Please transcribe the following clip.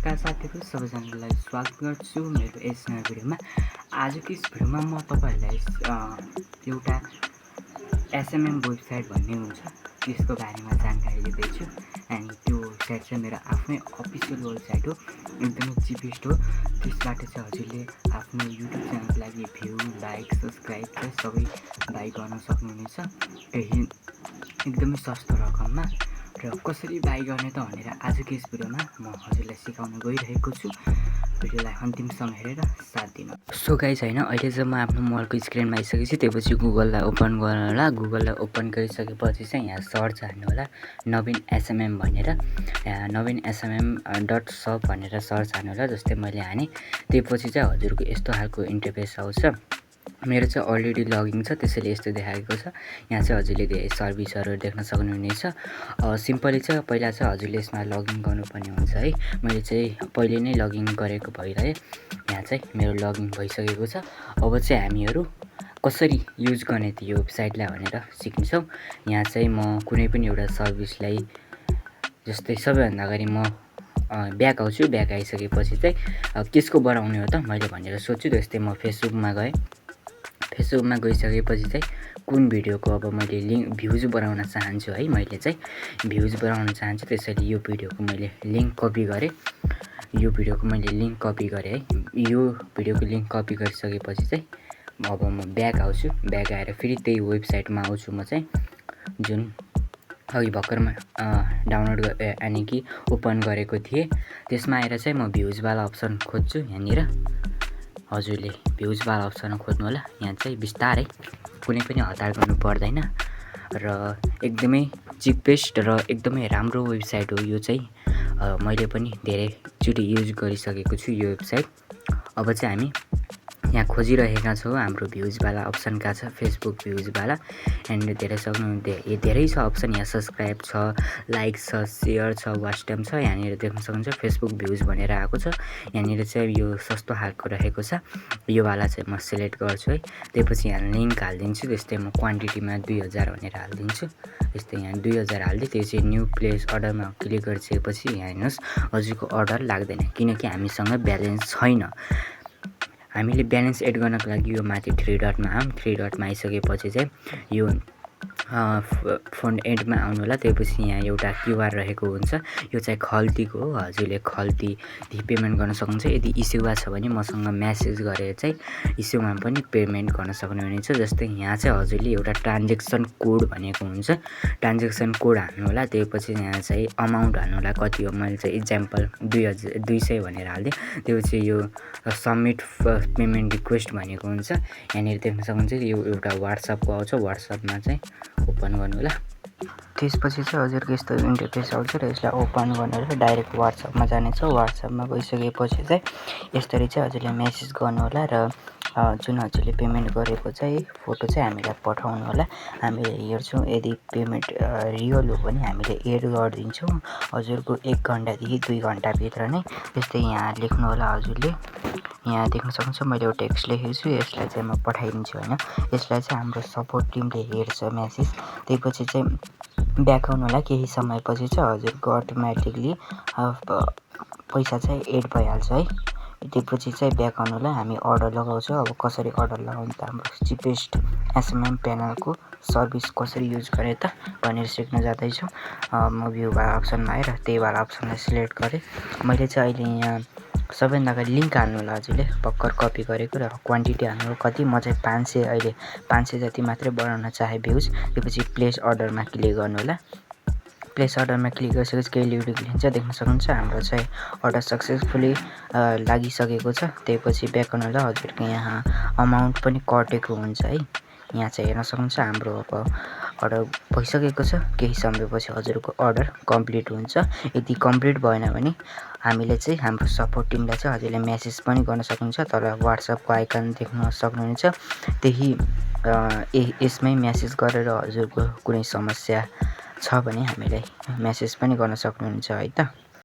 नमस्कार साथीहरू सबैजनालाई स्वागत गर्छु मेरो यस नयाँ भिडियोमा। आजको यस भिडियोमा म तपाईहरुलाई एउटा एसएमएम वेबसाइट भन्ने हुन्छ त्यसको बारेमा जानकारी दिँदैछु। अनि त्यो वेबसाइट चाहिँ मेरो आफ्नै अफिसियल वेबसाइट हो, एकदमै चिपेस्ट हो। त्यसबाट चाहिँ हजुरले आफ्नो युट्युब च्यानलको लागि भ्यू, लाइक, सब्स्क्राइब चाहिँ सबै बाइ गर्न सक्नुहुनेछ केही एकदमै सस्तो रकममा। र कसरी बाइ गर्ने त भनेर आजको यस भिडियोमा म हजुरलाई सिकाउन गइरहेको छु। भिडियोलाई अन्तिमसम्म हेरेर साथ दिनु। सो गाइस हैन, अहिले चाहिँ म आफ्नो मोबाइलको स्क्रिनमा आइसकेपछि त्यसपछि गुगललाई ओपन गर्नु होला। गुगललाई ओपन गरिसकेपछि चाहिँ यहाँ सर्च हान्नु होला नवीन एसएमएम भनेर। यहाँ नवीन एसएमएम .सब भनेर सर्च हान्नु होला। जस्तै मैले हाने त्यसपछि चाहिँ हजुरको यस्तो खालको इन्टरफेस आउँछ। मेरो चाहिँ अलरेडी लगइन छ त्यसैले यस्तो देखाएको छ। यहाँ चाहिँ हजुरले धेरै सर्भिसहरू देख्न सक्नुहुनेछ। सिम्पली चाहिँ पहिला चाहिँ हजुरले यसमा लगइन गर्नुपर्ने हुन्छ है। मैले चाहिँ पहिले नै लगइन गरेको भइरहे यहाँ चाहिँ मेरो लगइन भइसकेको छ। अब चाहिँ हामीहरू कसरी युज गर्ने त यो वेबसाइटलाई भनेर सिक्छौँ। यहाँ चाहिँ म कुनै पनि एउटा सर्भिसलाई जस्तै सबैभन्दा अगाडि म ब्याक आउँछु। ब्याक आइसकेपछि चाहिँ केसको बढाउने हो त मैले भनेर सोध्छु। जस्तै म फेसबुकमा गएँ। फेसबुकमा गइसकेपछि चाहिँ कुन भिडियोको अब मैले भ्युज बढाउन चाहन्छु है। मैले चाहिँ भ्युज बढाउन चाहन्छु त्यसैले यो भिडियोको मैले लिङ्क कपी गरेँ। यो भिडियोको मैले लिङ्क कपी गरेँ है। यो भिडियोको लिङ्क कपी गरिसकेपछि चाहिँ अब म ब्याक आउँछु। ब्याक आएर फेरि त्यही वेबसाइटमा आउँछु म चाहिँ, जुन अघि भर्खरमा डाउनलोड यानि कि ओपन गरेको थिएँ। त्यसमा आएर चाहिँ म भ्युजवाला अप्सन खोज्छु। यहाँनिर हजुरले भ्युजवाला अप्सन खोज्नु होला। यहाँ चाहिँ बिस्तारै कुनै पनि हतार गर्नु पर्दैन र एकदमै चिपेस्ट र एकदमै राम्रो वेबसाइट हो यो चाहिँ। मैले पनि धेरैचोटि युज गरिसकेको छु यो वेबसाइट। अब चाहिँ हामी यहाँ खोजिरहेका छौँ हाम्रो भ्युजवाला अप्सन कहाँ छ, फेसबुक भ्युजवाला। यहाँनिर धेरै छ अप्सन। यहाँ सब्सक्राइब छ, लाइक छ, सेयर छ, वाच टाइम छ। यहाँनिर देख्न सक्नुहुन्छ फेसबुक भ्युज भनेर आएको छ। यहाँनिर चाहिँ यो सस्तो खालको रहेको छ। यो वाला चाहिँ म सिलेक्ट गर्छु है। त्यसपछि यहाँ लिङ्क हालिदिन्छु। त्यस्तै म क्वान्टिटीमा 2000 भनेर हालिदिन्छु। त्यस्तै यहाँ 2000 हालिदिएँ। त्यो चाहिँ न्यू प्लेस अर्डरमा क्लिक गरिसकेपछि यहाँ हेर्नुहोस् हजुरको अर्डर लाग्दैन किनकि हामीसँग ब्यालेन्स छैन। हामीले ब्यालेन्स एड गर्नको लागि यो माथि 3 डटमा आउँ। 3 डटमा आइसकेपछि चाहिँ यो फोन एडमा आउनु होला। त्यसपछि यहाँ एउटा क्युआर रहेको हुन्छ। यो चाहिँ खल्तीको हो। हजुरले खल्ती पेमेन्ट गर्न सक्नुहुन्छ। यदि इस्युमा छ भने मसँग म्यासेज गरेर चाहिँ इस्युमा पनि पेमेन्ट गर्न सक्नुहुनेछ। जस्तै यहाँ चाहिँ हजुरले एउटा ट्रान्जेक्सन कोड भनेको हुन्छ। ट्रान्जेक्सन कोड हाल्नु होला। त्यसपछि यहाँ चाहिँ अमाउन्ट हाल्नु होला कति हो। मैले चाहिँ इक्जाम्पल 200 भनेर हालिदिएँ। त्यसपछि यो सबमिट पेमेन्ट रिक्वेस्ट भनेको हुन्छ। यहाँनिर देख्न सक्नुहुन्छ यो एउटा वाट्सएपको आउँछ। वाट्सएपमा चाहिँ ओपन गर्नु होला। त्यसपछि चाहिँ हजुरको यस्तो इन्टरफेस आउँछ र यसलाई ओपन गर्नु डाइरेक्ट वाट्सएपमा जानेछ। वाट्सएपमा गइसकेपछि चाहिँ यसरी चाहिँ हजुरले मेसेज गर्नु होला र जुन हजुरले पेमेन्ट गरेको चाहिँ फोटो चाहिँ हामीलाई पठाउनु होला। हामीले हेर्छौँ यदि पेमेन्ट रियल हो भने हामीले एड गरिदिन्छौँ हजुरको 1 घन्टादेखि 2 घन्टाभित्र नै। त्यस्तै यहाँ लेख्नु होला हजुरले। यहाँ देख्न सक्नुहुन्छ मैले एउटा टेक्स्ट लेखेको छु। यसलाई चाहिँ म पठाइदिन्छु होइन। यसलाई चाहिँ हाम्रो सपोर्ट टिमले हेर्छ मेसेज। त्यसपछि चाहिँ ब्याक आउनु होला। केही समयपछि चाहिँ हजुरको अटोमेटिकली पैसा चाहिँ एड भइहाल्छ है। त्यसपछि चाहिँ ब्याक आउनु होला। हामी अर्डर लगाउँछौँ। अब कसरी अर्डर लगाउनु त हाम्रो चिपेस्ट एसएमएम प्यानलको सर्भिस कसरी युज गर्ने त भनेर सिक्न जाँदैछौँ। म भ्यूवाला अप्सनमा आएर त्यही वाला अप्सनलाई सिलेक्ट गरेँ। मैले चाहिँ अहिले यहाँ सबैभन्दा अगाडि लिङ्क हाल्नु होला हजुरले भर्खर कपी गरेको र क्वान्टिटी हाल्नु कति। म चाहिँ 500 अहिले 500 जति मात्रै बढाउन चाहे भ्युज। त्यसपछि प्लेस अर्डरमा क्लिक गर्नु होला। प्लेस अर्डरमा क्लिक गरिसकेपछि केही लिँक लिन्छ। देख्न सक्नुहुन्छ हाम्रो चाहिँ अर्डर सक्सेसफुली लागिसकेको छ। त्यसपछि ब्याक आउनु होला। हजुरको यहाँ अमाउन्ट पनि कटेको हुन्छ है। यहाँ चाहिँ हेर्न सक्नुहुन्छ हाम्रो अब अर्डर भइसकेको छ। केही समयपछि हजुरको अर्डर कम्प्लिट हुन्छ। यदि कम्प्लिट भएन भने हामीले चाहिँ हाम्रो सपोर्ट टिमलाई चाहिँ हजुरले मेसेज पनि गर्न सक्नुहुन्छ। तर वाट्सएपको आइकन देख्न सक्नुहुन्छ। त्यही यसमै मेसेज गरेर हजुरको कुनै समस्या छ भने हामीलाई मेसेज पनि गर्न सक्नुहुन्छ है त।